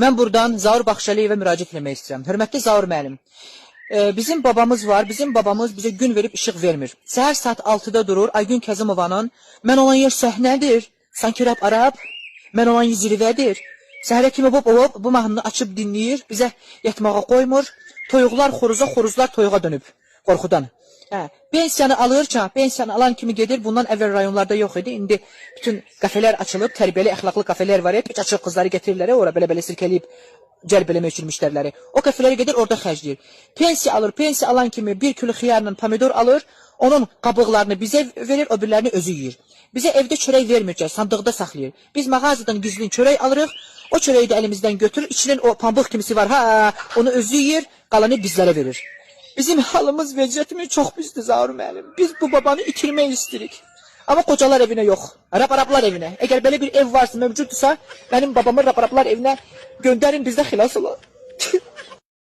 Mən buradan Zaur Baxşəliyevə müraciət etmək istəyirəm. Hörmətli Zaur müəllim, bizim babamız var. Bizim babamız bizə gün verib işıq vermir. Səhər saat 6-da durur Aygün Kəzimovanın "Mən olan yer səhnədir. Sanki rap arab. Mən olan yer zirvədir." Səhərə kimi hop hop bu mahnını açıb dinləyir, bizə yatmağa qoymur. Toyuqlar xoruza, xoruzlar toyuğa dönüb qorxudan. Hə, pensiyanı alır, pensiyanı alan kimi gedir. Bundan əvvəl rayonlarda yox idi. İndi bütün kafelər açılıb, tərbiyəli, əxlaqlı kafelər var. Heç açıq qızları gətirirlər ora belə-belə sirkələyib cəlb eləmək üçün müştəriləri. O kafelərə gedir, orada xərcləyir. Pensiya alır, pensiya alan kimi bir kilo xiyarla pomidor alır, onun qabıqlarını bizə verir, o birilərini özü yeyir. Bizə evdə çörək vermir, sandıqda saxlayır. Biz mağazadan gizlin çörək alırıq, o çörəyi də əlimizdən götürür, içinin o pambıq kimisi var, ha, onu özü yeyir, qalanı bizlərə verir. Bizim halımız, vəziyyətimiz çox pisdir Zaur müəllim. Biz bu babanı itirmək istirik. Amma qocalar evinə yox, raparaplar evinə. Əgər belə bir ev varsa, mövcuddursa, mənim babamı raparaplar evinə göndərin, bizdə xilas olar.